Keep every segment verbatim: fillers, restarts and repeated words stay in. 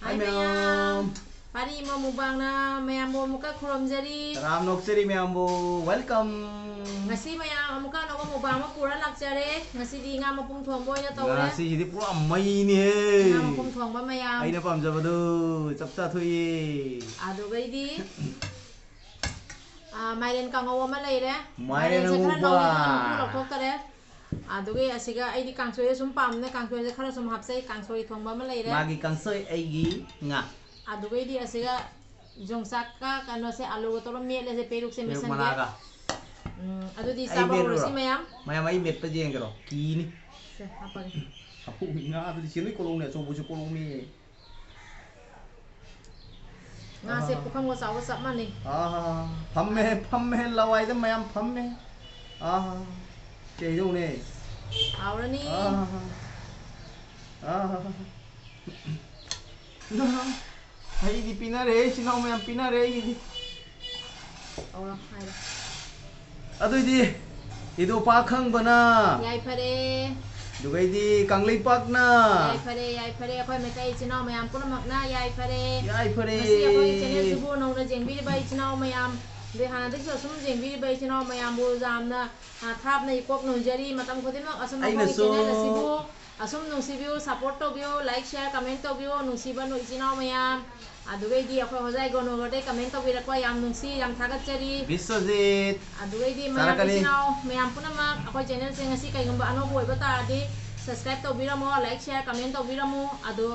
ꯍꯥꯏ ꯃꯌꯥꯝ꯫ ꯄꯥꯔꯤ ꯏꯃꯣ ꯃꯨꯛꯕꯥꯡꯅ ꯃꯌꯥꯝꯕꯨ ꯑꯃꯨꯛꯀ ꯈꯨꯔꯨꯝꯖꯔꯤ꯫ ꯇꯔꯥꯝꯅ ꯑꯣꯛꯆꯔꯤ ꯃꯌꯥꯝꯕꯨ꯫ Welcome꯫ ꯉꯁꯤ ꯃꯌꯥꯝ ꯑꯃꯨꯛꯀ ꯑꯅꯧꯕ ꯃꯨꯛꯕꯥꯡ ꯑꯃ ꯄꯨꯔ ꯂꯥꯛꯆꯔꯦ꯫ ꯉꯁꯤꯗꯤ ꯉꯥ ꯃꯄꯨꯝ ꯊꯣꯡꯕ ꯑꯣꯏꯅ ꯇꯧꯔꯦ꯫ ꯉꯁꯤꯁꯤꯗꯤ ꯄꯨꯔꯥ ꯃꯩꯅꯤꯍꯦ꯫ ꯉꯥ ꯃꯄꯨꯝ ꯊꯣꯡꯕ ꯃꯌꯥꯝ꯫ ꯑꯩꯅ ꯄꯥꯝꯖꯕꯗꯨ ꯆꯞ ꯆꯥꯊꯣꯛꯏ꯫ ꯑꯗꯨꯒꯩꯗꯤ, ꯑ, ꯃꯥꯏꯔꯦꯟ ꯀꯥꯡꯉꯧ ꯑꯃ ꯂꯩꯔꯦ꯫ ꯃꯥꯏꯔꯦꯟ ꯃꯥꯏꯔꯦꯟꯁꯦ ꯈꯔ ꯉꯧꯕ꯫ ꯅꯧꯔꯤꯕ, ꯃꯀꯨ ꯂꯧꯊꯣꯛꯇꯔꯦ꯫ ꯑꯗꯨꯒꯤ ꯑꯁꯤꯒ ꯑꯩꯗꯤ ꯀꯥꯡꯁꯣꯏꯁꯦ ꯁꯨꯝ ꯄꯥꯝꯕꯅꯤꯅ ꯀꯥꯡꯁꯣꯏꯁꯦ ꯈꯔ ꯁꯨꯝ ꯍꯥꯞꯆꯩ꯫ ꯀꯥꯡꯁꯣꯏ ꯊꯣꯡꯕ ꯑꯃ ꯂꯩꯔꯦ꯫ ꯃꯥꯒꯤ ꯀꯥꯡꯁꯣꯏ ꯑꯩꯒꯤ ꯉꯥ꯫ ꯑꯗꯨꯒꯩꯗꯤ ꯑꯁꯤꯒ ꯌꯣꯡꯆꯥꯛꯀ ꯀꯩꯅꯣꯁꯦ ꯑꯂꯨꯒ ꯇꯧꯔꯒ ꯃꯦꯠꯂꯁꯦ, ꯄꯦꯔꯨꯛꯁꯦ ꯄꯦꯔꯨꯛ ꯃꯦꯠꯁꯟꯒꯦ꯫ ꯃꯅꯥꯒ꯫ ꯎꯝ, ꯑꯗꯨꯗꯤ ꯑꯩ ꯆꯥꯕ ꯃꯦꯠꯂꯨꯔꯣ? ꯍꯧꯔꯁꯤ ꯃꯌꯥꯝ꯫ ꯃꯌꯥꯝ ꯑꯩ ꯃꯦꯠꯄ ꯌꯦꯡꯒꯦꯔꯣ? ꯀꯤꯅꯤ꯫ ꯁꯦ, ꯍꯥꯞꯄꯒꯦ꯫ ꯍꯥꯞꯄꯨ, ꯉꯥꯗꯨꯗꯤ ꯆꯦ ꯅꯣꯏ ꯀꯣꯂꯣꯝꯅꯦ, ꯑꯆꯧꯕꯁꯨ ꯀꯣꯂꯣꯝꯅꯦ꯫ ꯉꯥꯁꯦ ꯑꯥ꯫ ꯄꯨꯈꯝꯒ ꯆꯥꯎꯕ ꯆꯞ ꯃꯥꯟꯅꯩ꯫ ꯑꯥ, ꯐꯝꯃꯦ, ꯐꯝꯃꯦ, ꯂꯋꯥꯏꯗ ꯃꯌꯥꯝ ꯐꯝꯃꯦ꯫ ꯑꯥ, ꯀꯩꯗꯧꯅꯦ? ꯍꯥꯎꯔꯅꯤ꯫ ꯑꯥ, ꯑꯥ꯫ ꯑꯩꯗꯤ ꯄꯤꯅꯔꯦ, ꯏꯆꯤꯟ ꯏꯅꯥꯎ ꯃꯌꯥꯝ ꯄꯤꯅꯔꯦ ꯑꯩꯒꯤꯗꯤ꯫ ꯍꯥꯎꯔꯣ, ꯍꯥꯏꯔꯣ꯫ ꯑꯗꯨꯏꯗꯤ ꯏꯗꯣ ꯄꯥꯈꯪꯕꯅ꯫ ꯌꯥꯏꯐꯔꯦ꯫ ꯑꯗꯨꯒꯩꯗꯤ ꯀꯪꯂꯩꯄꯥꯛꯅ꯫ ꯌꯥꯏꯐꯔꯦ, ꯌꯥꯏꯐꯔꯦ꯫ ꯑꯩꯈꯣꯏ ꯃꯩꯇꯩ ꯏꯆꯤꯟ ꯏꯅꯥꯎ ꯃꯌꯥꯝ ꯄꯨꯝꯅꯃꯛꯅ ꯌꯥꯏꯐꯔꯦ꯫ ꯌꯥꯏꯐꯔꯦ꯫ ꯉꯁꯤ ꯑꯩꯈꯣꯏꯒꯤ channelꯁꯤꯕꯨ ꯅꯧꯅ ꯌꯦꯡꯕꯤꯔꯤꯕ ꯏꯆꯤꯟ ꯏꯅꯥꯎ ꯃꯌꯥꯝ, ꯑꯗꯩ ꯍꯥꯟꯅꯗꯒꯤꯁꯨ ꯑꯁꯨꯝ ꯌꯦꯡꯕꯤꯔꯤꯕ ꯏꯆꯤꯟ ꯏꯅꯥꯎ ꯃꯌꯥꯝꯕꯨ ꯌꯥꯝꯅ, ꯑ, ꯊꯥꯞꯅ ꯏꯀꯣꯛ ꯅꯣꯟꯖꯔꯤ꯫ ꯃꯇꯝ ꯈꯨꯗꯤꯡꯃꯛ ꯑꯁꯨꯝ ꯑꯩꯈꯣꯏꯒꯤ ꯑꯩꯅꯁꯨ channel ꯑꯁꯤꯕꯨ ꯑꯁꯨꯝ ꯅꯨꯡꯁꯤꯕꯤꯌꯨ, support ꯇꯧꯕꯤꯌꯨ, like, share, comment ꯇꯧꯕꯤꯌꯨ, ꯅꯨꯡꯁꯤꯕ ꯅꯣꯏ ꯏꯆꯤꯟ ꯏꯅꯥꯎ ꯃꯌꯥꯝ꯫ ꯑꯗꯨꯒꯩꯗꯤ ꯑꯩꯈꯣꯏ ꯍꯣꯖꯥꯏ ꯒꯣꯅꯣꯒꯔꯗꯩ comment ꯇꯧꯕꯤꯔꯛꯄ ꯌꯥꯝ ꯅꯨꯡꯁꯤ, ꯌꯥꯝ ꯊꯥꯒꯠꯆꯔꯤ꯫ ꯕꯤꯁ꯭ꯋꯖꯤꯠ꯫ ꯑꯗꯨꯒꯩꯗꯤ ꯃꯌꯥꯝ ꯆꯥꯔꯛꯀꯅꯤ꯫ ꯏꯆꯤꯟ ꯏꯅꯥꯎ ꯃꯌꯥꯝ ꯄꯨꯝꯅꯃꯛ ꯑꯩꯈꯣꯏ channelꯁꯦ ꯉꯁꯤ ꯀꯩꯒꯨꯝꯕ ꯑꯅꯧꯕ ꯑꯣꯏꯕ ꯇꯥꯔꯗꯤ subscribe ꯇꯧꯕꯤꯔꯝꯃꯣ, like, share, comment ꯇꯧꯕꯤꯔꯝꯃꯨ꯫ ꯑꯗꯣ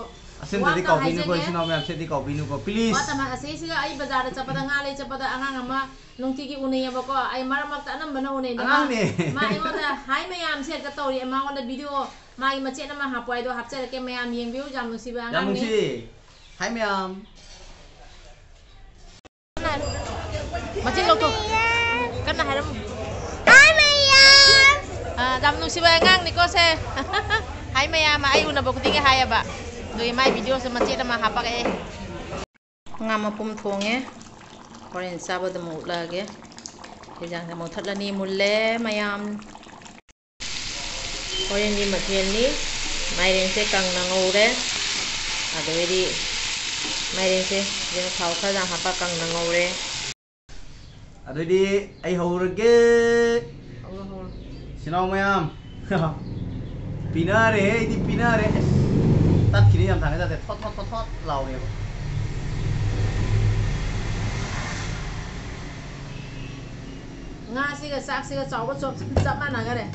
ꯑꯁꯦꯡꯕꯗꯤ ꯋꯥ ꯑꯃꯇꯪ ꯀꯥꯎꯕꯤꯅꯨꯀꯣ, ꯍꯥꯏꯖꯒꯦ꯫ ꯏꯆꯤꯟ ꯏꯅꯥꯎ ꯃꯌꯥꯝ, ꯁꯤꯗꯤ ꯀꯥꯎꯕꯤꯅꯨꯀꯣ, please꯫ ꯋꯥ ꯑꯃꯇꯪ, ꯑꯁꯤꯁꯤꯒ ꯑꯩ ꯕꯖꯥꯔꯗ ꯆꯠꯄꯗ, ꯉꯥ ꯂꯩ ꯆꯠꯄꯗ ꯑꯉꯥꯡ ꯑꯃ ꯅꯨꯡꯇꯤꯒꯤ ꯎꯅꯩꯌꯦꯕꯀꯣ, ꯑꯩ ꯃꯔꯛ ꯃꯔꯛꯇ ꯑꯅꯝꯕꯅ ꯎꯅꯩ꯫ ꯑꯗ ꯃꯥ, ꯑꯉꯥꯡꯅꯦ꯫ ꯃꯥ ꯑꯩꯉꯣꯟꯗ ꯍꯥꯏ ꯃꯌꯥꯝꯁꯦ ꯍꯦꯛꯇ ꯇꯧꯔꯤ꯫ ꯃꯉꯣꯟꯗ video ꯃꯥꯒꯤ ꯃꯆꯦꯠ ꯑꯃ ꯍꯥꯞꯄꯣ ꯍꯥꯏꯗꯣ ꯍꯥꯞꯆꯔꯛꯀꯦ, ꯃꯌꯥꯝ ꯌꯦꯡꯕꯤꯌꯨ, ꯌꯥꯝ ꯅꯨꯡꯁꯤꯕ ꯌꯥꯝ ꯑꯉꯥꯡꯅꯤ꯫ ꯅꯨꯡꯁꯤ꯫ ꯍꯥꯏ ꯃꯌꯥꯝ꯫ ꯃꯆꯤꯟ ꯂꯧꯊꯣꯛ꯫ ꯀꯟꯅ ꯍꯥꯏꯔꯝꯃꯨ꯫ ꯍꯥꯏ ꯃꯌꯥꯝ꯫ ꯑꯥ, ꯌꯥꯝ ꯅꯨꯡꯁꯤꯕ ꯑꯉꯥꯡꯅꯤꯀꯣ ꯁꯦ꯫ ꯍꯥꯏ ꯃꯌꯥꯝ, ꯑꯩ ꯎꯅꯕ ꯈꯨꯗꯤꯡꯒꯤ ꯍꯥꯏꯌꯦꯕ꯫ ꯑꯗꯨꯒꯤ ꯃꯥꯏ videoꯁꯦ ꯃꯆꯦꯠ ꯑꯃ ꯍꯥꯞꯄꯛꯑꯦ꯫ ꯉꯥ ꯃꯄꯨꯝ ꯊꯣꯡꯉꯦ꯫ ꯍꯣꯔꯦꯟ ꯆꯥꯕꯗ ꯑꯃꯨꯛ ꯎꯠꯂꯛꯑꯒꯦ꯫ ꯍꯦꯟꯖꯥꯡꯁꯦ ꯃꯨꯊꯠꯂꯅꯤ, ꯃꯨꯜꯂꯦ ꯃꯌꯥꯝ꯫ ꯍꯣꯔꯦꯟꯒꯤ ꯃꯊꯦꯜꯅꯤ꯫ ꯃꯥꯏꯔꯦꯟꯁꯦ ꯀꯪꯅ ꯉꯧꯔꯦ꯫ ꯑꯗꯩꯗꯤ ꯃꯥꯏꯔꯦꯟꯁꯦ ꯁꯤꯗ ꯊꯥꯎ ꯈꯔ ꯌꯥꯝ ꯍꯥꯞꯄ ꯀꯪꯅ ꯉꯧꯔꯦ꯫ ꯑꯗꯨꯗꯤ ꯑꯩ ꯍꯧꯔꯒꯦ꯫ ꯍꯧꯔꯣ, ꯍꯧꯔꯣ꯫ ꯏꯆꯤꯟ ꯏꯅꯥꯎ ꯃꯌꯥꯝ꯫ ꯄꯤꯅꯔꯦꯍꯦ, ꯑꯩꯗꯤ ꯄꯤꯅꯔꯦ꯫ ꯑꯁ, ꯇꯠꯈꯤꯅꯤ ꯌꯥꯝ ꯊꯥꯡꯒꯠ ꯌꯥꯗꯦ꯫ ꯊꯣꯠ, ꯊꯣꯠ, ꯊꯣꯠ, ꯊꯣꯠ ꯂꯥꯎꯔꯦꯕ꯫ ꯉꯥꯁꯤꯒ ꯆꯥꯛꯁꯤꯒ ꯆꯥꯎꯕ ꯆꯣꯞ ꯆꯞ ꯃꯥꯟꯅꯈꯔꯦ꯫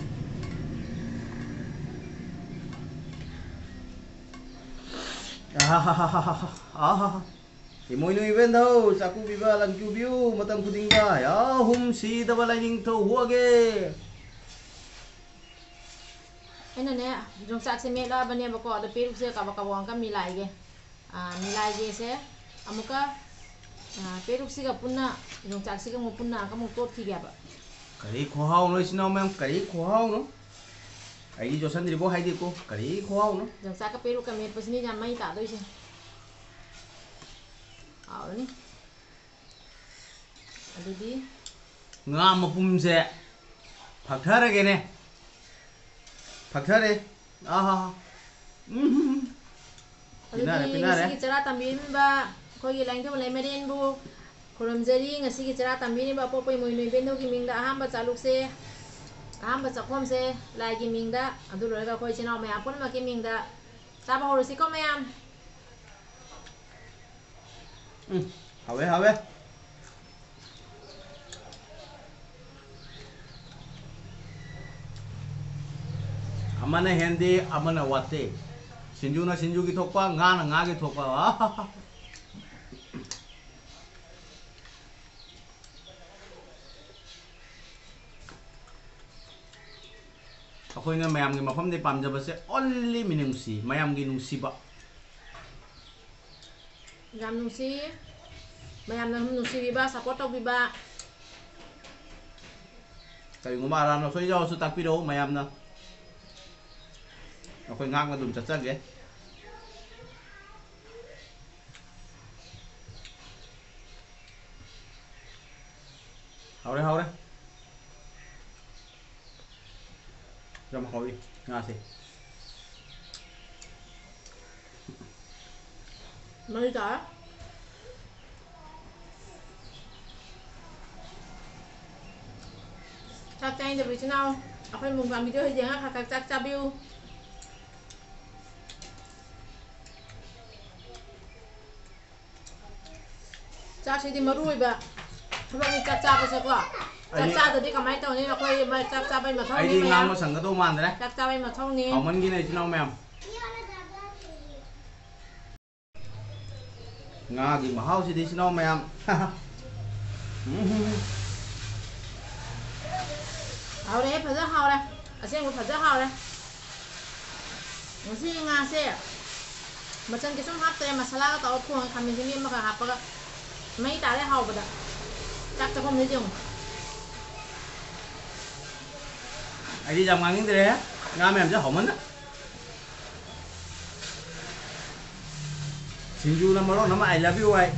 ꯑꯍꯥꯍꯥꯍꯥꯍꯥ꯫ ꯏꯃꯣꯏꯅꯨ ꯏꯕꯦꯟꯗꯧ, ꯆꯥꯛꯀꯧꯕꯤꯕ ꯂꯟ ꯀ꯭ꯌꯨꯕꯤꯌꯨ ꯃꯇꯝ ꯈꯨꯗꯤꯡꯗ꯫ ꯑꯍꯨꯝ ꯁꯤꯗꯕ ꯂꯥꯏꯅꯤꯡꯊꯧ ꯍꯣꯑꯒꯦ꯫ ꯑꯩꯅꯅꯦ, ꯌꯣꯡꯆꯥꯛꯁꯦ ꯃꯦꯠꯂꯛꯑꯕꯅꯦꯕꯀꯣ, ꯑꯗꯣ ꯄꯦꯔꯨꯛꯁꯦ ꯀꯥꯕꯛ ꯀꯥꯕꯛ ꯑꯃꯨꯛꯀ ꯃꯤꯂꯥꯏꯒꯦ꯫ ꯑꯥ, ꯃꯤꯂꯥꯏꯒꯦꯁꯦ ꯑꯃꯨꯛꯀ, ꯑꯥ, ꯄꯦꯔꯨꯛꯁꯤꯒ ꯄꯨꯟꯅ ꯌꯣꯡꯆꯥꯛꯁꯤꯒ ꯑꯃꯨꯛ ꯄꯨꯟꯅ ꯑꯃꯨꯛꯀ ꯑꯃꯨꯛ ꯇꯣꯠꯈꯤꯒꯦꯕ꯫ ꯀꯔꯤ ꯈꯨꯍꯥꯎꯅꯣ, ꯏꯆꯤꯟ ꯏꯅꯥꯎ ꯃꯌꯥꯝ, ꯀꯔꯤ ꯈꯨꯍꯥꯎꯅꯣ? ꯑꯩꯗꯤ ꯆꯣꯠꯁꯟꯗ꯭ꯔꯤꯕꯣ ꯍꯥꯏꯗꯦꯀꯣ, ꯀꯔꯤ ꯈꯨꯍꯥꯎꯅꯣ? ꯌꯣꯡꯆꯥꯛꯀ ꯄꯦꯔꯨꯛꯀ ꯃꯦꯠꯄꯁꯤꯅꯤ ꯌꯥꯝ ꯃꯩ ꯇꯥꯗꯣꯏꯁꯦ꯫ ꯍꯥꯎꯔꯅꯤ꯫ ꯑꯗꯨꯗꯤ ꯉꯥ ꯃꯄꯨꯝꯁꯦ ꯐꯛꯊꯔꯒꯦꯅꯦ꯫ ꯐꯛꯊꯔꯦ꯫ ꯑꯍꯥ꯫ ꯎꯝ꯫ ꯑꯗꯨꯗꯤ ꯄꯤꯅꯔꯦ, ꯄꯤꯅꯔꯦ꯫ ꯉꯁꯤꯒꯤ ꯆꯔꯥ ꯇꯝꯕꯤꯔꯤꯕ ꯑꯩꯈꯣꯏꯒꯤ ꯂꯥꯏꯅꯤꯡꯊꯧ ꯂꯩꯃꯔꯦꯟꯕꯨ ꯈꯨꯔꯨꯝꯖꯔꯤ꯫ ꯉꯁꯤꯒꯤ ꯆꯔꯥ ꯇꯝꯕꯤꯔꯤꯕ ꯑꯄꯣꯛꯄ ꯏꯃꯣꯏꯅꯨ ꯏꯕꯦꯟꯗꯧꯒꯤ ꯃꯤꯡꯗ ꯑꯍꯥꯟꯕ ꯆꯥꯂꯨꯛꯁꯦ, ꯑꯍꯥꯟꯕ ꯆꯥꯛꯈꯣꯝꯁꯦ ꯂꯥꯏꯒꯤ ꯃꯤꯡꯗ, ꯑꯗꯨ ꯂꯣꯏꯔꯒ ꯑꯩꯈꯣꯏ ꯏꯆꯤꯟ ꯏꯅꯥꯎ ꯃꯌꯥꯝ ꯄꯨꯝꯅꯃꯛꯀꯤ ꯃꯤꯡꯗ ꯆꯥꯕ ꯍꯧꯔꯁꯤꯀꯣ ꯃꯌꯥꯝ꯫ ꯎꯝ, ꯍꯥꯎꯋꯦ, ꯍꯥꯎꯋꯦ꯫ ꯑꯃꯅ ꯍꯦꯟꯗꯦ, ꯑꯃꯅ ꯋꯥꯠꯇꯦ꯫ ꯁꯤꯡꯖꯨꯅ ꯁꯤꯡꯖꯨꯒꯤ ꯊꯣꯛꯄ, ꯉꯥꯅ ꯉꯥꯒꯤ ꯊꯣꯛꯄ꯫ ꯑꯥ! ꯑꯩꯈꯣꯏꯅ ꯃꯌꯥꯝꯒꯤ ꯃꯐꯝꯗꯤ ꯄꯥꯝꯖꯕꯁꯦ only ꯃꯤꯅꯨꯡꯁꯤ, ꯃꯌꯥꯝꯒꯤ ꯅꯨꯡꯁꯤꯕ꯫ ꯌꯥꯝ ꯅꯨꯡꯁꯤ꯫ ꯃꯌꯥꯝꯅ ꯁꯨꯝ ꯅꯨꯡꯁꯤꯕꯤꯕ, support ꯇꯧꯕꯤꯕ꯫ ꯀꯔꯤꯒꯨꯝꯕ ꯑꯔꯥꯟꯕ ꯁꯣꯏ ꯌꯥꯎꯔꯁꯨ ꯇꯥꯛꯄꯤꯔꯛꯎ ꯃꯌꯥꯝꯅ꯫ ꯑꯩꯈꯣꯏ ꯉꯥꯛꯅ ꯑꯗꯨꯝ ꯆꯠꯆꯒꯦ꯫ ꯍꯥꯎꯔꯦ, ꯍꯥꯎꯔꯦ꯫ ꯌꯥꯝ ꯍꯥꯎꯏ ꯉꯥꯁꯦ꯫ ꯃꯔꯤ ꯇꯥꯔꯦ꯫ ꯆꯥꯛ ꯆꯥꯅꯤꯡꯗꯕ ꯏꯆꯤꯟ ꯏꯅꯥꯎ, ꯑꯩꯈꯣꯏ ꯃꯨꯛꯕꯥꯡ video ꯌꯦꯡꯉ ꯈꯔ ꯈꯔ ꯆꯥꯛ ꯆꯥꯕꯤꯌꯨ꯫ ꯆꯥꯛꯁꯤꯗꯤ ꯃꯔꯨ ꯑꯣꯏꯕ ꯊꯕꯛꯅꯤ, ꯆꯥꯛ ꯆꯥꯕꯁꯦꯀꯣ꯫ ꯆꯥꯛ ꯑꯩꯗꯤ ꯆꯥꯗꯗꯤ ꯀꯃꯥꯏꯅ ꯇꯧꯅꯤ? ꯑꯩꯈꯣꯏ ꯃ-, ꯆꯥꯛ ꯆꯥꯕꯩ ꯃꯊꯧꯅꯤ ꯑꯩꯗꯤ ꯃꯌꯥꯝ꯫ ꯉꯥꯡꯕ ꯁꯪꯒꯗꯧ ꯃꯥꯟꯗ꯭ꯔꯦ꯫ ꯆꯥꯛ ꯆꯥꯕꯩ ꯃꯊꯧꯅꯤ꯫ ꯍꯥꯎꯃꯟꯒꯤꯅ ꯏꯆꯤꯟ ꯏꯅꯥꯎ ꯃꯌꯥꯝ꯫ ꯉꯥꯒꯤ ꯃꯍꯥꯎꯁꯤꯗꯤ ꯏꯆꯤꯟ ꯏꯅꯥꯎ ꯃꯌꯥꯝ꯫ ꯎꯝ꯫ ꯍꯥꯎꯔꯦꯍꯦ, ꯐꯖ ꯍꯥꯎꯔꯦ꯫ ꯑꯁꯦꯡꯕ ꯐꯖ ꯍꯥꯎꯔꯦ꯫ ꯉꯁꯤ ꯉꯥꯁꯦ ꯃꯆꯜ ꯀꯩꯁꯨꯝ ꯍꯥꯞꯇ꯭ꯔꯦ, ꯃꯁꯥꯂꯥꯒ ꯇꯧꯔ ꯊꯣꯡꯉꯦ, ꯈꯥꯃꯦꯟ ꯑꯁꯤꯟꯕꯤ ꯑꯃꯒ ꯍꯥꯞꯄꯒ꯫ ꯃꯩ ꯇꯥꯔꯦ ꯍꯥꯎꯕꯗ꯫ ꯆꯥꯛ ꯆꯥꯛꯈꯨꯝꯁꯤꯗ ꯌꯦꯡꯉꯨ꯫ ꯑꯩꯗꯤ ꯌꯥꯝ ꯉꯥꯡꯅꯤꯡꯗ꯭ꯔꯦꯍꯦ, ꯉꯥ ꯃꯌꯥꯝꯁꯦ ꯍꯥꯎꯃꯟꯅ꯫ ꯁꯤꯡꯖꯨꯅ ꯃꯔꯣꯟ ꯑꯃ "I love you" ꯍꯥꯏ,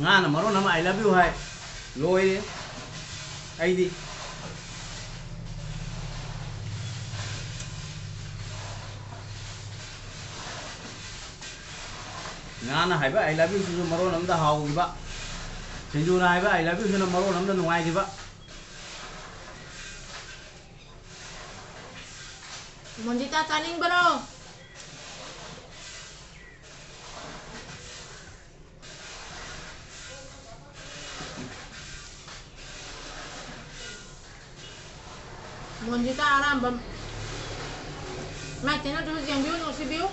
ꯉꯥꯅ ꯃꯔꯣꯟ ꯑꯃ "I love you" ꯍꯥꯏ꯫ ꯂꯣꯏꯔꯦ ꯑꯩꯗꯤ꯫ ꯉꯥꯅ ꯍꯥꯏꯕ "I love you"ꯁꯤꯁꯨ ꯃꯔꯣꯟ ꯑꯃꯗ ꯍꯥꯎꯈꯤꯕ, ꯁꯤꯡꯖꯨꯅ ꯍꯥꯏꯕ "I love you"ꯁꯤꯅ ꯃꯔꯣꯟ ꯑꯃꯗ ꯅꯨꯡꯉꯥꯏꯈꯤꯕ꯫ ꯃꯣꯟꯖꯤꯇꯥ ꯆꯥꯅꯤꯡꯕꯔꯣ? ꯃꯣꯟꯖꯤꯇꯥ ꯑꯔꯥꯝꯕꯝ꯫ ꯃꯥꯏ ꯆꯦꯅꯦꯜꯗꯨꯁꯨ ꯌꯦꯡꯕꯤꯌꯨ, ꯅꯨꯡꯁꯤꯕꯤꯌꯨ꯫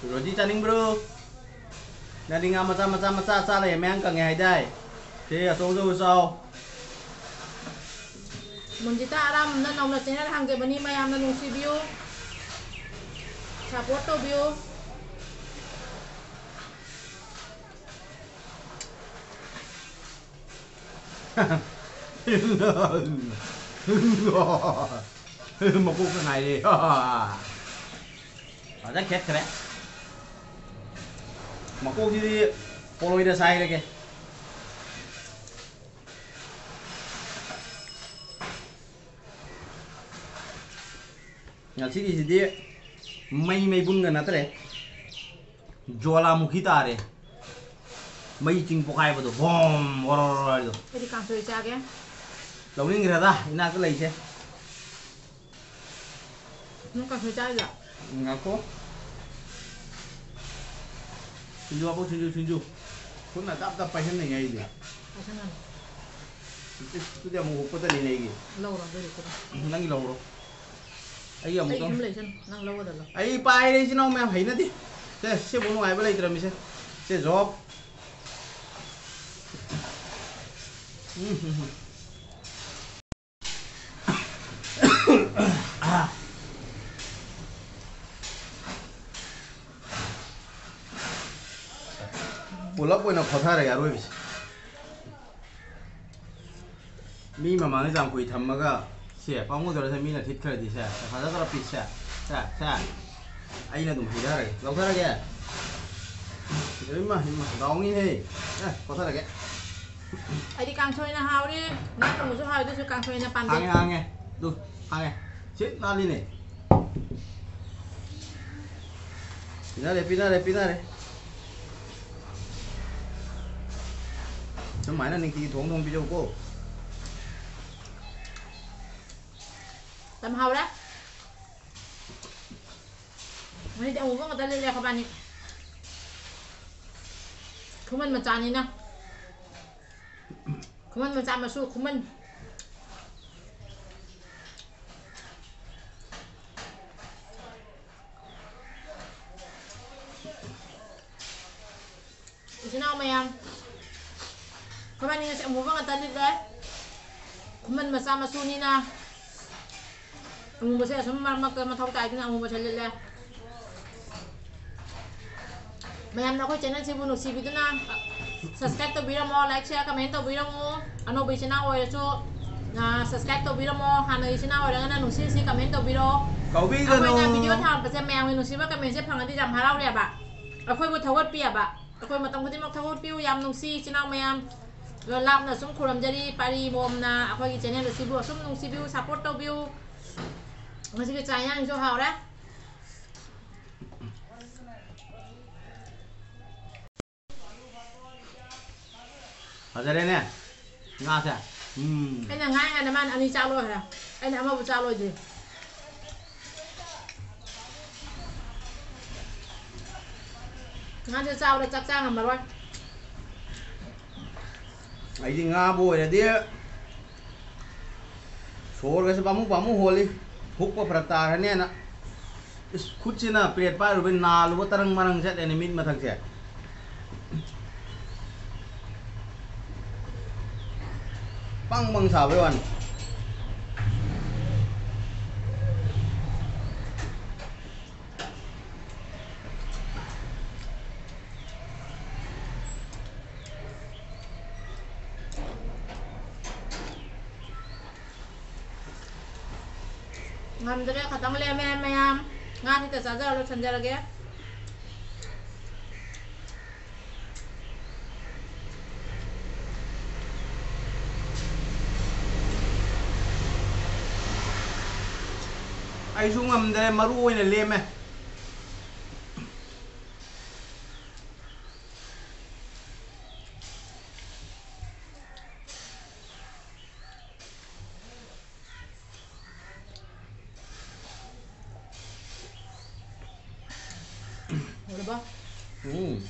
ꯔꯣꯖꯤ ꯆꯥꯅꯤꯡꯕ꯭ꯔꯣ? ꯅꯪꯗꯤ ꯉꯥ ꯃꯆꯥ ꯃꯆꯥ ꯃꯆꯥ ꯆꯥ ꯂꯩꯌꯦ, ꯃꯌꯥꯡ ꯀꯪꯉꯦ ꯍꯥꯏꯗꯥꯏ? ꯁꯦ, ꯑꯆꯧ ꯑꯆꯧꯕ ꯆꯥꯎ꯫ ꯃꯨꯟꯖꯤꯇꯥ ꯑꯔꯥꯝꯅ ꯅꯧꯅ ꯆꯦꯅꯦꯜ ꯍꯥꯡꯖꯕꯅꯤ, ꯃꯌꯥꯝꯅ ꯅꯨꯡꯁꯤꯕꯤꯌꯨ, ꯁꯄꯣꯔꯠ ꯇꯧꯕꯤꯌꯨ꯫ ꯃꯀꯣꯛꯇ ꯉꯥꯏꯔꯦ꯫ ꯐꯖ ꯈꯦꯠꯈ꯭ꯔꯦ꯫ ꯃꯀꯣꯛꯁꯤꯗꯤ ꯄꯣꯂꯣꯏꯗ ꯁꯥꯏꯔꯒꯦ꯫ ꯉꯁꯤꯒꯤꯁꯤꯗꯤ ꯃꯩ ꯃꯩꯕꯨꯟꯒ ꯅꯠꯇ꯭ꯔꯦ, ꯖ꯭ꯋꯥꯂꯥꯃꯨꯈꯤ ꯇꯥꯔꯦ꯫ ꯃꯩ ꯆꯤꯡ ꯄꯣꯈꯥꯏꯕꯗꯣ, ꯕꯣꯝ, ꯑꯣꯔꯣ, ꯑꯣꯔꯣ ꯍꯥꯏꯗꯣ꯫ ꯑꯩꯗꯤ ꯀꯥꯡꯁꯣꯏ ꯆꯥꯒꯦ꯫ ꯂꯧꯅꯤꯡꯈ꯭ꯔꯦꯗ ꯏꯅꯥꯛꯇ ꯂꯩꯁꯦ꯫ ꯅꯪ ꯀꯥꯡꯁꯣꯏ ꯆꯥꯏꯗꯣ? ꯉꯥꯏꯈꯣ꯫ ꯁꯤꯡꯖꯨ ꯍꯥꯞꯄꯣ, ꯁꯤꯡꯖꯨ, ꯁꯤꯡꯖꯨ꯫ ꯈꯨꯠꯅ ꯇꯞ ꯇꯞ ꯄꯥꯏꯁꯟꯅꯩ ꯑꯩꯗꯤ꯫ ꯄꯥꯏꯁꯟꯅꯅꯨ꯫ ꯑꯗꯨꯗꯤ ꯑꯃꯨꯛ ꯎꯞꯄꯗꯅꯤꯅꯦ ꯑꯩꯒꯤ꯫ ꯂꯧꯔꯣ, ꯑꯗꯨꯗꯤ ꯈꯨꯠꯅ꯫ ꯅꯪꯒꯤ ꯂꯧꯔꯣ꯫ ꯑꯩꯒꯤ ꯑꯩ ꯑꯃꯨꯛꯇꯪ꯫ ꯁꯨꯝ ꯂꯩꯁꯟ, ꯅꯪ ꯂꯧꯒꯗꯕ꯫ ꯑꯩ ꯄꯥꯏꯔꯦ, ꯏꯆꯤꯟ ꯏꯅꯥꯎ ꯃꯌꯥꯝ, ꯍꯩꯅꯗꯦ꯫ ꯁꯦ, ꯁꯤꯕꯨ ꯅꯨꯡꯉꯥꯏꯕ ꯂꯩꯇ꯭ꯔꯃꯤꯁꯦ꯫ ꯁꯦ, ꯖꯣꯕ꯫ ꯎꯝ, ꯎꯝ, ꯎꯝ꯫ ꯄꯨꯂꯞ ꯑꯣꯏꯅ ꯈꯣꯊꯔꯒꯦ ꯑꯔꯣꯏꯕꯁꯦ꯫ ꯃꯤ ꯃꯃꯥꯡꯗ ꯌꯥꯝ ꯀꯨꯏ ꯊꯝꯃꯒ, ꯁꯦ, ꯄꯥꯝꯃꯨꯗ꯭ꯔꯣ ꯁꯦ, ꯃꯤꯅ ꯊꯤꯠꯈ꯭ꯔꯗꯤ ꯁꯦ, ꯐꯖꯗ꯭ꯔꯣ ꯄꯤꯁꯁꯦ? ꯁꯦ, ꯁꯦ꯫ ꯑꯩꯅ ꯑꯗꯨꯝ ꯍꯩꯊꯔꯒꯦ꯫ ꯂꯧꯊꯔꯒꯦ꯫ ꯏꯃꯥ, ꯏꯃꯥ, ꯗꯥꯎꯅꯤꯍꯦ꯫ ꯑꯦ, ꯈꯣꯊꯔꯒꯦ꯫ ꯑꯩꯗꯤ ꯀꯥꯡꯁꯣꯏꯅ ꯍꯥꯎꯔꯦ꯫ ꯉꯥ ꯊꯣꯡꯕꯁꯨ ꯍꯥꯎꯋꯦ, ꯑꯗꯨꯁꯨ ꯀꯥꯡꯁꯣꯏꯅ ꯄꯥꯝꯖꯩ꯫ ꯍꯥꯡꯉꯦ, ꯍꯥꯡꯉꯦ꯫ ꯑꯗꯨ, ꯍꯥꯡꯉꯦ꯫ ꯁꯤ ꯅꯥꯜꯂꯤꯅꯦ꯫ ꯄꯤꯅꯔꯦ, ꯄꯤꯅꯔꯦ, ꯄꯤꯅꯔꯦ꯫ ꯁꯨꯃꯥꯏꯅ ꯅꯤꯡꯇꯤꯒꯤ ꯊꯣꯡ ꯊꯣꯡ ꯄꯤꯖꯧꯀꯣ꯫ ꯌꯥꯝ ꯍꯥꯎꯔꯦ꯫ ꯉꯁꯤꯗꯤ ꯑꯃꯨꯕ ꯉꯥꯛꯇ ꯂꯤꯠꯂꯦ ꯑꯩꯈꯣꯏꯕꯥꯅꯤ꯫ ꯈꯨꯃꯟ ꯃꯆꯥꯅꯤꯅ꯫ ꯈꯨꯃꯟ ꯃꯆꯥ ꯃꯁꯨ ꯈꯨꯃꯟ꯫ ꯏꯆꯤꯟ ꯏꯅꯥꯎ ꯃꯌꯥꯝ, ꯑꯩꯈꯣꯏꯕꯥꯅꯤ ꯉꯁꯤ ꯑꯃꯨꯕ ꯉꯥꯛꯇ ꯂꯤꯠꯂꯦ꯫ ꯈꯨꯃꯟ ꯃꯆꯥ ꯃꯁꯨꯅꯤꯅ ꯑꯃꯨꯕꯁꯦ ꯑꯁꯨꯝ ꯃꯔꯛ ꯃꯔꯛꯇ ꯃꯊꯧ ꯇꯥꯏꯗꯅ ꯑꯃꯨꯕꯁꯦ ꯂꯤꯠꯂꯦ꯫ ꯃꯌꯥꯝꯅ ꯑꯩꯈꯣꯏ channelꯁꯤꯕꯨ ꯅꯨꯡꯁꯤꯕꯤꯗꯨꯅ subscribe ꯇꯧꯕꯤꯔꯝꯃꯣ, like, share, comment ꯇꯧꯕꯤꯔꯝꯃꯣ꯫ ꯑꯅꯧꯕ ꯏꯆꯤꯟ ꯏꯅꯥꯎ ꯑꯣꯏꯔꯁꯨ, ꯑ, subscribe ꯇꯧꯕꯤꯔꯝꯃꯣ꯫ ꯍꯥꯟꯅꯒꯤ ꯏꯆꯤꯟ ꯏꯅꯥꯎ ꯑꯣꯏꯔꯒꯅ ꯅꯨꯡꯁꯤ ꯅꯨꯡꯁꯤ comment ꯇꯧꯕꯤꯔꯣ꯫ ꯀꯥꯎꯕꯤꯒꯅꯨ꯫ ꯑꯩꯈꯣꯏꯅ video ꯊꯥꯔꯛꯄꯁꯦ ꯃꯌꯥꯝꯒꯤ ꯅꯨꯡꯁꯤꯕ commentꯁꯦ ꯐꯪꯉꯗꯤ ꯌꯥꯝ ꯍꯔꯥꯎꯔꯦꯕ꯫ ꯑꯩꯈꯣꯏꯕꯨ ꯊꯧꯒꯠꯄꯤꯑꯕ꯫ ꯑꯩꯈꯣꯏ ꯃꯇꯝ ꯈꯨꯗꯤꯡꯃꯛ ꯊꯧꯒꯠꯄꯤꯌꯨ꯫ ꯌꯥꯝ ꯅꯨꯡꯁꯤ ꯏꯆꯤꯟ ꯏꯅꯥꯎ ꯃꯌꯥꯝ꯫ ꯑꯗꯣ ꯂꯥꯞꯅ ꯁꯨꯝ ꯈꯨꯔꯨꯝꯖꯔꯤ, ꯄꯥꯔꯤ ꯃꯣꯝꯅ ꯑꯩꯈꯣꯏꯒꯤ channel ꯑꯁꯤꯕꯨ ꯑꯁꯨꯝ ꯅꯨꯡꯁꯤꯕꯤꯌꯨ, support ꯇꯧꯕꯤꯌꯨ꯫ ꯉꯁꯤꯒꯤ ꯆꯥꯛ ꯏꯟꯁꯥꯡꯁꯨ ꯍꯥꯎꯔꯦ꯫ ꯐꯖꯔꯦꯅꯦ ꯉꯥꯁꯦ꯫ ꯎꯝ꯫ ꯑꯩꯅ ꯉꯥꯏ ꯉꯥꯏꯅ ꯃꯥꯅ ꯑꯅꯤ ꯆꯥ ꯂꯣꯏꯈ꯭ꯔꯦ꯫ ꯑꯩꯅ ꯑꯃꯕꯨ ꯆꯥ ꯂꯣꯏꯗ꯭ꯔꯤ꯫ ꯉꯥꯁꯦ ꯆꯥꯕꯗ ꯆꯥꯛ ꯆꯥ ꯉꯝꯃꯔꯣꯏ꯫ ꯑꯩꯗꯤ ꯉꯥꯕꯨ ꯑꯣꯏꯔꯗꯤ ꯁꯣꯔꯒꯁꯦ ꯄꯥꯝꯃꯨ ꯄꯥꯝꯃꯨ ꯍꯣꯜꯂꯤ꯫ ꯍꯨꯛꯄ ꯐꯔꯛ ꯇꯥꯈ꯭ꯔꯅꯦꯅ꯫ ꯏꯁ, ꯈꯨꯠꯁꯤꯅ ꯄ꯭ꯂꯦꯠ ꯄꯥꯏꯔꯨꯕꯩ ꯅꯥꯜꯂꯨꯕ ꯇꯔꯪ ꯃꯔꯪ ꯆꯠꯂꯦꯅꯦ ꯃꯤꯠ ꯃꯊꯛꯁꯦ꯫ ꯄꯪ ꯄꯪ ꯁꯥꯕꯩ ꯋꯥꯅꯤ꯫ ꯉꯝꯗ꯭ꯔꯦ, ꯈꯇꯪ ꯂꯦꯝꯃꯦ ꯃꯌꯥꯝ꯫ ꯉꯥ ꯈꯤꯇ ꯆꯥꯖꯔ ꯂꯣꯏꯁꯟꯖꯔꯒꯦ꯫ ꯑꯩꯁꯨ ꯉꯝꯗ꯭ꯔꯦ, ꯃꯔꯨ ꯑꯣꯏꯅ ꯂꯦꯝꯃꯦ꯫ ꯎꯝ꯫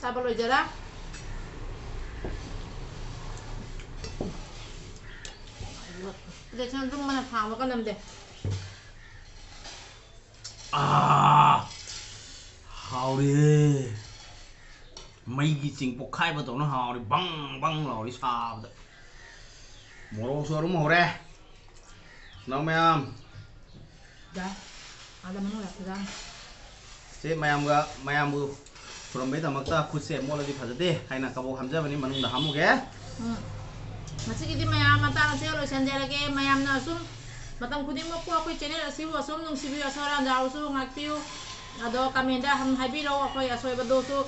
ꯆꯥꯕ ꯂꯣꯏꯖꯔꯦ꯫ ꯏꯟꯗꯛꯁꯟ ꯂꯨꯝꯕꯅ ꯊꯥꯡꯕꯒ ꯅꯝꯗꯦ꯫ ꯑꯥ, ꯍꯥꯎꯔꯦ꯫ ꯃꯩꯒꯤ ꯆꯤꯡ ꯄꯣꯛꯈꯥꯏꯕ ꯇꯧꯅ ꯍꯥꯎꯔꯦ꯫ ꯕꯪ ꯕꯪ ꯂꯥꯎꯔꯤ ꯁꯥꯕꯗ꯫ ꯃꯣꯔꯣꯛꯁꯨ ꯑꯔꯨꯝ ꯍꯧꯔꯦ꯫ ꯅꯥꯎ ꯃꯌꯥꯝ꯫ ꯌꯥꯏ꯫ ꯑꯥꯗ ꯃꯅꯨꯡ ꯌꯥꯝ ꯐꯖꯅꯤ꯫ ꯁꯦ ꯃꯌꯥꯝꯒ, ꯃꯌꯥꯝꯕꯨ ꯈꯨꯔꯨꯝꯕꯩꯗꯃꯛꯇ ꯈꯨꯠꯁꯦ ꯃꯣꯠꯂꯗꯤ ꯐꯖꯗꯦ ꯍꯥꯏꯅ ꯀꯕꯣꯛ ꯍꯥꯝꯖꯕꯅꯤ, ꯃꯅꯨꯡꯗ ꯍꯥꯝꯃꯨꯒꯦ꯫ ꯎꯝ꯫ ꯉꯁꯤꯒꯤꯗꯤ ꯃꯌꯥꯝ ꯃꯇꯥꯡ ꯑꯁꯤꯗ ꯂꯣꯏꯁꯤꯟꯖꯔꯒꯦ꯫ ꯃꯌꯥꯝꯅ ꯑꯁꯨꯝ ꯃꯇꯝ ꯈꯨꯗꯤꯡꯃꯛꯄꯨ ꯑꯩꯈꯣꯏ ꯆꯦꯅꯦꯜ ꯑꯁꯤꯕꯨ ꯑꯁꯨꯝ ꯅꯨꯡꯁꯤꯕꯤꯌꯨ, ꯑꯁꯣꯏ ꯑꯔꯥꯟ ꯌꯥꯎꯔꯁꯨ ꯉꯥꯛꯄꯤꯌꯨ꯫ ꯑꯗꯣ ꯀꯃꯦꯟꯗ ꯍꯪ ꯍꯥꯏꯕꯤꯔꯛꯑꯣ, ꯑꯩꯈꯣꯏ ꯑꯁꯣꯏꯕꯗꯨꯁꯨ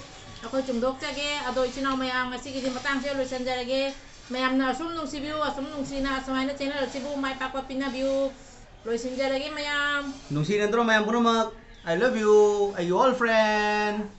ꯑꯩꯈꯣꯏ ꯆꯨꯝꯗꯣꯛꯆꯒꯦ꯫ ꯑꯗꯣ ꯏꯆꯤꯟ ꯏꯅꯥꯎ ꯃꯌꯥꯝ, ꯉꯁꯤꯒꯤꯗꯤ ꯃꯇꯥꯡꯁꯤꯗ ꯂꯣꯏꯁꯤꯟꯖꯔꯒꯦ꯫ ꯃꯌꯥꯝꯅ ꯑꯁꯨꯝ ꯅꯨꯡꯁꯤꯕꯤꯌꯨ, ꯑꯁꯨꯝ ꯅꯨꯡꯁꯤꯅ ꯑꯁꯨꯃꯥꯏꯅ ꯆꯦꯅꯦꯜ ꯑꯁꯤꯕꯨ ꯃꯥꯏ ꯄꯥꯛꯄ ꯄꯤꯅꯕꯤꯌꯨ꯫ ꯂꯣꯏꯁꯤꯟꯖꯔꯒꯦ ꯃꯌꯥꯝ꯫ ꯅꯨꯡꯁꯤꯅꯗ꯭ꯔꯣ ꯃꯌꯥꯝ ꯄꯨꯝꯅꯃꯛ? I love you, ꯑꯩꯒꯤ all friend꯫